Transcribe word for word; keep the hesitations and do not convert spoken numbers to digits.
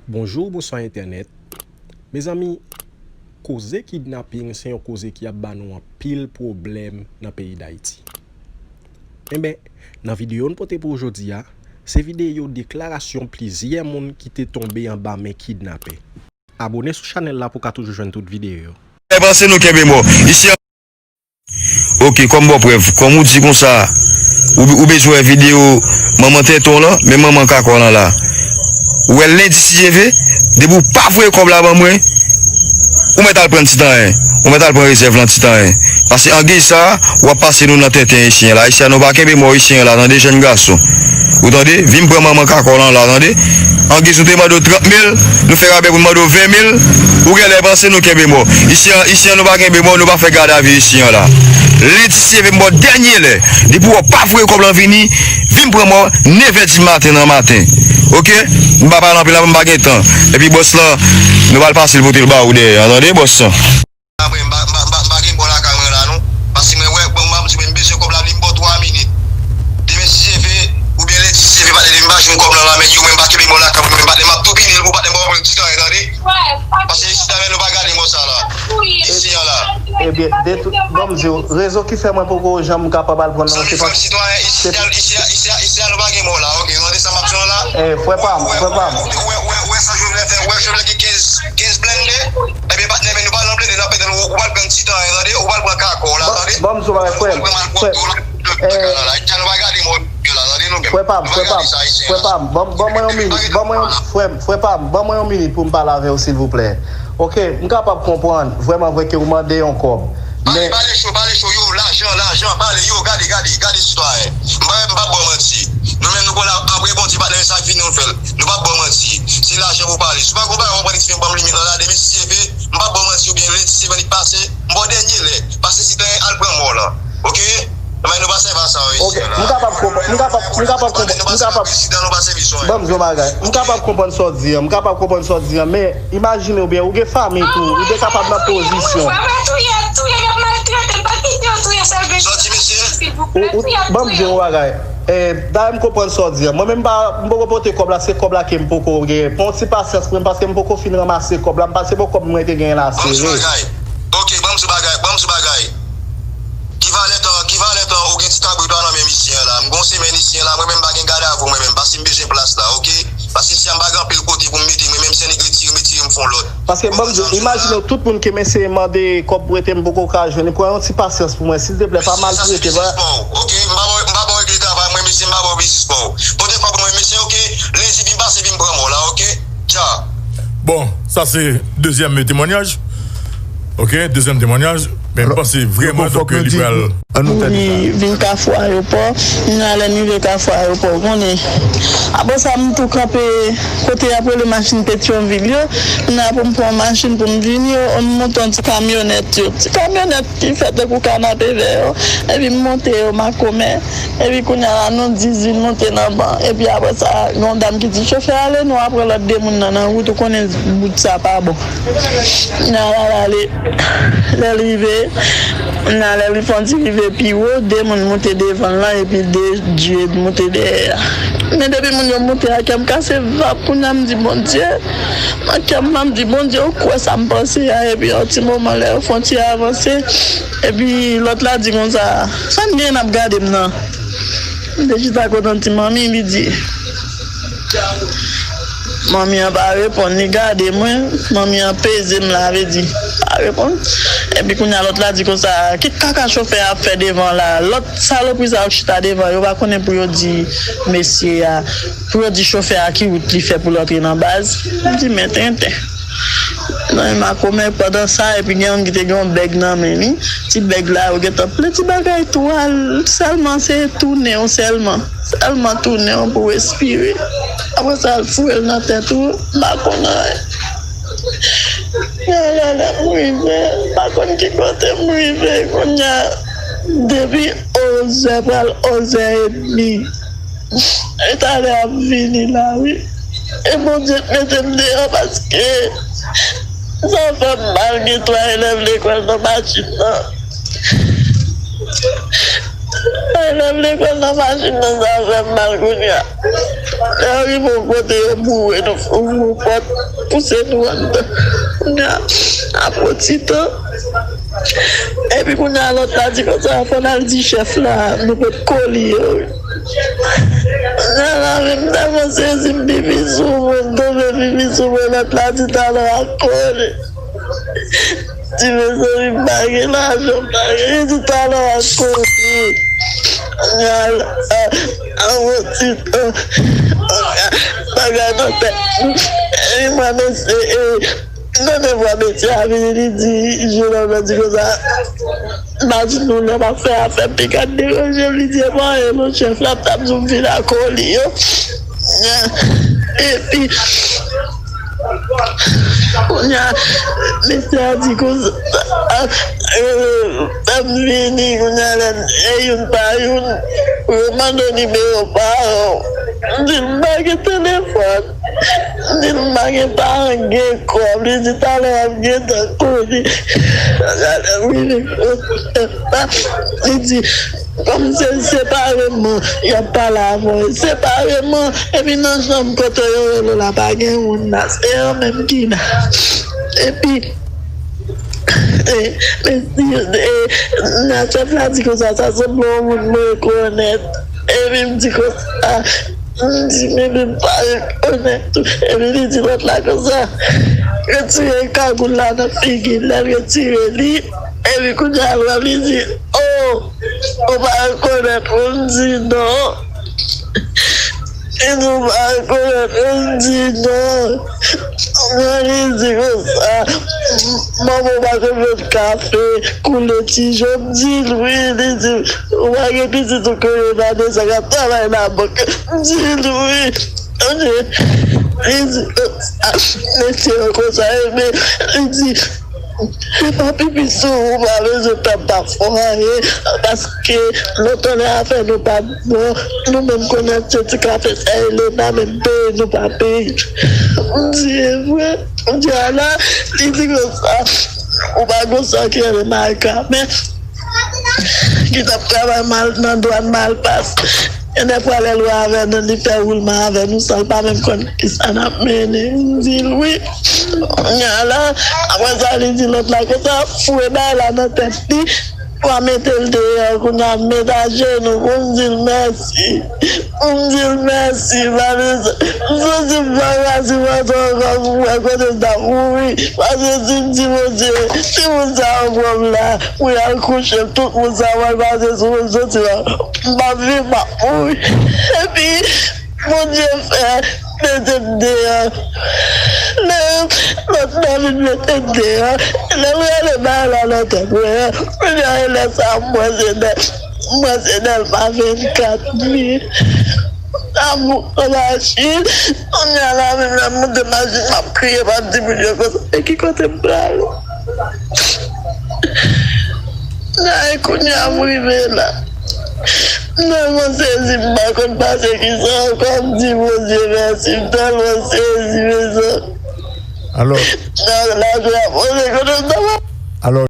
Bonjou, bonswa entènèt. Mezanmi, koze kidnaping se yon koze ki ap ba nou anpil pwoblèm nan peyi Dayiti. Enben, nan videyo n pote pou w jodi a, se videyo deklarasyon plizyè moun ki te tonbe anba men kidnapè. Abone sou chanèl la pou w ka toujou jwenn tout videyo yo. Lè panse nou kenbe mò. Isi an. Ok, kòm ba w prèv, kòm ou di konsa, ou, ou bezwen wè videyo manman tenten w lan, men manman kakò w lan la. Ou wè lendi si Dye vle, depi w pa voye kòb la ban mwen, ou mèt al pran ti tanyen, ou mèt al pran rezèv lan ti tanyen. Paske an gej sa, w ap pase nou nan tenten isi an la. Isi an nou pa kenbe mò isi an la, tande jèn gason. Ou tande? Vin pran manman kakò w lan la, tande? An gej nou te mande w trant mil, nou fè rabè pou n mande w ven mil, ou genlè panse nou kenbe mò. Isi an, isi an nou pa kenbe mò, nou pa fè gadavi isi an la. Lendi si Dye vle m ba w dènye lè. Depi w pa voye kòb lan vini, vin pran mò nevè di maten nan maten. Ok? M pa pale anpil la, m pa gen tan. Epi bòs lan, nou pral pase l pote l ba ou dèyè an, tande bòs lan? Apre, m pa, m pa, m pa, m pa gen bon lakay mwen la, non. Paske mwen wè, bon, m ap di, mwen, m bezwen kòb la, li m ba w twa minit. Demen si Dye vle, oubyen lendi si Dye vle, patnè, depi m pa jwenn kòb la, la, men yo, mwen, m pa kenbe mò lakay mwen, men patnè, m ap tou pini l pou patnè, m ba w pran ti tan, tande? Paske isi, la, men nou pa gade mò sa la. Isi an la. Ebyen, de tout, bon, m di w, rezon ki fè mwen poko janm kapab al pran nan, se paske isi a, isi a, isi a, isi a, nou pa gen mò la, ok, tande sa m ap di w la? Eh, frè pa m, frè pa m. Wè, wè, wè, sa Jovenel fè, wè, Jovenel gen kenz, kenz blende. Ebyen, patnè, men nou pa nan blende, n ap pèdi, ou pral pran ti tan, tande? Ou pral pran kakò w la, tande? Ban m di w bagay, frè m. Ou pral pran mal pwòpte w la, tout bagay la, la. Etan nou pa gade mò yo la, tande nou menm. Frè pa m, frè pa m, frè pa m, ban, ban mwen yon minit, ban mwen yon, frè m, frè pa m, ban mwen yon minit pou m pale avè w, silvouplè. Ok, m kapab konprann, vrèman vre ke ou mande yon kòb. Pale, men pale cho, pale cho, yo, lajan, lajan, pale, yo, gade, gade, gade sitwayen. M pa, m pa ba w manti. Nou menm nou konn ap, ap reponn ti patnè sa k vini nou fè l. Nou p ap ba w manti. Se lajan pou pale. Si w pa gon bagay w konprann, eksplike m, ban m limit lan la, demen si Dye vle, m p ap ba w manti oubyen lendi si Dye vle pase, m ba w dènye lè. Pase si tanyen al pran mò lan. Ok? Men nou pa sèvi a sa yo isi la. Ok, m kapab konprann, m kapab, m kapab konprann, m kapab. Prezidan, nou pa sèvi zòrèy. Ban m di yon bagay. M kapab konprann sa w di an, m kapab konprann sa w di an, men imajine w byen, ou gen fanmi tou, ou te kapab nan pozisyon. Wi, wi, wi, touye, touye, y ap maltrete l, pa kite yo touye sèl Sa w di, mesye? Silvouplè, touye, touye. Ban m di yon bagay. Eh, dayè m konprann sa w di an. Mwen menm m pa, m poko pote kòb la, se kòb la ke m poko gen. Pran yon ti pasyans pou mwen, paske m poko fin ranmase kòb la, m pa se bon kòb mwen te genyen la sere. Ban m di bagay. Ok, ban m di bagay, ban m di bagay. Ki valè tan, ki valè tan ou gen ti kabrit la nan men misye an la? M gon semèn isi an la, mwen menm m pa gen gadavi mwen menm, paske m bezwen plas la, ok? Paske isi a m pa gen anpil kote pou m mete mwen menm, si nèg retire m, retire m fè yon lòt. Paske ban m di w, imajine w tout moun ke m eseye mande kòb pou rete m poko ka jwenn, pran yon ti pasyans pou mwen, silteplè, pa maltrete, pa. Ok, m pa ba w, m pa ba w regle travay mwen, mesye, m pa ba w biznis pa w. Pote kòb mwen, mesye, ok? Lendi vin pase, vin pran mò la, ok? Tcha. Bon, sa se dezyèm temwanyaj. Ok, dezyèm temwanyaj. Men m panse vrèman donk li pral. Ann nou tande sa. Li vin Kafou Ayewopò. Kounya lè m rive Kafou Ayewopò, ou konnen. Apre sa, m tou kanpe kote y ap rele machin Petyonvil yo. Kounya pou m pran yon machin pou m vini, m monte yon ti kamyonèt yo. Ti kamyonèt ki fè tankou kanapevè yo. Epi m monte yo makomè. Epi kounya la, nou diz vin monte nan ban. Epi apre sa, gen yon dam ki di chofè a, "Ale, nou ap pran lòt de moun nan nan wout, ou konnen wout sa pa bon." Kounya la, l ale. Lè l rive, kounya lè li fè yon ti rive pi wo, de moun monte devan l lan, epi de dye monte dèyè a. Men depi moun yo monte a, kè m kase vap, kounya m di, "Bondye," nan kè m, m di, "Bondye, ou kwè sa m panse a?" Epi yon ti moman, lè yo fè yon ti avanse, epi lòt la di konsa, "Sa n gen n ap gade m nan?" M te chita kote yon ti manmi, li di, manmi an pa reponn, li gade mwen, manmi an peze m, la vle di, pa reponn. Epi kounya lòt la di konsa, "Ki kaka chofè a ap fè devan la?" Lòt salopri sa yo k chita devan, yo pa konnen pou yo di mesye a, pou yo di chofè a ki wout li fè pou l antre nan baz. M di, "Men tenten." Nan makomè pandan sa, epi gen youn ki te gen yon bèg nan men li. Ti bèg la, yo gentan plen ti bagay tou al, sèlman se tounen w sèlman. Sèlman tounen w pou w respire. Apre sa, l foure l nan tèt ou, m pa konn anyen. Kounya la, lè m rive, m pa konn ki kote m rive. Kounya, depi onzè pral onzè edmi. E talè ap vini la, wi. E Bondye k mete m deyò paske sa fè m mal gen twa elèv lekòl nan machin nan. Elèv lekòl nan machin nan, sa fè m mal kounye a. Lè yo rive yon kote, yo boure nou, ouvri yon pòt, pouse nou anndan. Kounye a, apre ti tan, epi kounye a, lòt la di konsa, fò n al di chèf la, nou pot ko li yo. Kounye a la, men m tèlman sezi, m pipi sou mwen, m tonbe pipi sou mwen, lòt la di talè a ko li. Di mezanmi, m pa gen lajan, m pa gen, li di talè a ko li. Kounye a la, a, a, yon ti tan, bagay nan tèt m. E mwen, mesye, e, m tande vwa mesye a vini, li di, jenòm nan di konsa, m pa di nou lè m ap fè afè m, te ka deranje m, li di, e pa anyen non, chèf la t ap di m vin ak koli yo. Epi, kounye a, mesye a di konsa, e, fè m vini, kounye a, lè, e, youn pa youn, yo mande nimewo paran w. M di l m pa gen telefòn. M di l m pa gen paran, gen kòb. Li di talè a m gentan koni. Li di, kòm se separeman y ap pale avè w, separeman, epi nan chanm kote yo rele w la, pa gen moun la, se yo menm ki la. Epi, e, men si, e, nan chèf la di konsa, sa sanble yon moun m rekonèt. Epi m di konsa, m di, men li pa rekonèt tou. Epi li di lòt la konsa, retire kagoul la nan figi l. Lè l retire li, epi kounye a l wè m, li di, o, ou pa rekonèt mwen? M di, non. Li di, ou pa rekonèt mwen? M di, non. Mwen, li di konsa, manman w pa konn met kafe, koule ti jan. M di l, wi. Li di, ou pa gen pitit ou konnen pa de sa k ap travay nan bank? M di l, wi. Li di konsa, mesye yo konsa, epi li di, se pa pipi sou ou, ou pa bezwen pè, m pa fè w anyen, paske lontan lè afè nou pa t bon, nou menm konnen se ti kafe sa Elena menm peye, nou pa peye. M di, e vre? M di, ala, li di konsa, ou pa gon sa ki rele Marika, men ki t ap travay mal nan dwàn Malpas. Gen de fwa lè l wè avè nou, li fè woulman avè nou san l pa menm konn kisa n ap mennen. M di l wi. Kounye a la, apre sa, li di lòt la konsa, foure bagay la nan tèt li, pou a mete l deyò. Kounye a, m met ajenou pou m di l mèsi. Pou m di l mèsi, pa bezwen. M santi m pa ka sipòte ankò pou m wè kote m t ap mouri. Paske si m di Bondye, si moun sa yo pran m la, pou y al kouche m, tout moun sa yo pral pase sou mwen, m santi m ap viv, m ap mouri. Epi, Bondye fè, mete m deyò. Lè lòt la vin mete m deyò, lè m rale bagay la nan tèt mwen an, kounye a, e lè sa a, m wè se dè, m wè se Dèlma vennkat mil. Amou, anba chil. Kounye a la, menm lè m monte machin, m ap kriye, m ap di moun yo konsa, e ki kote m prale? Ay, kounye a, m rive la. M tèlman sezi, m pa konn pase kisa ankò, m di Bondye mèsi, m tèlman sezi, mezanmi. Alò, nan lajwa, Bondye konnen m ta pral. Alò,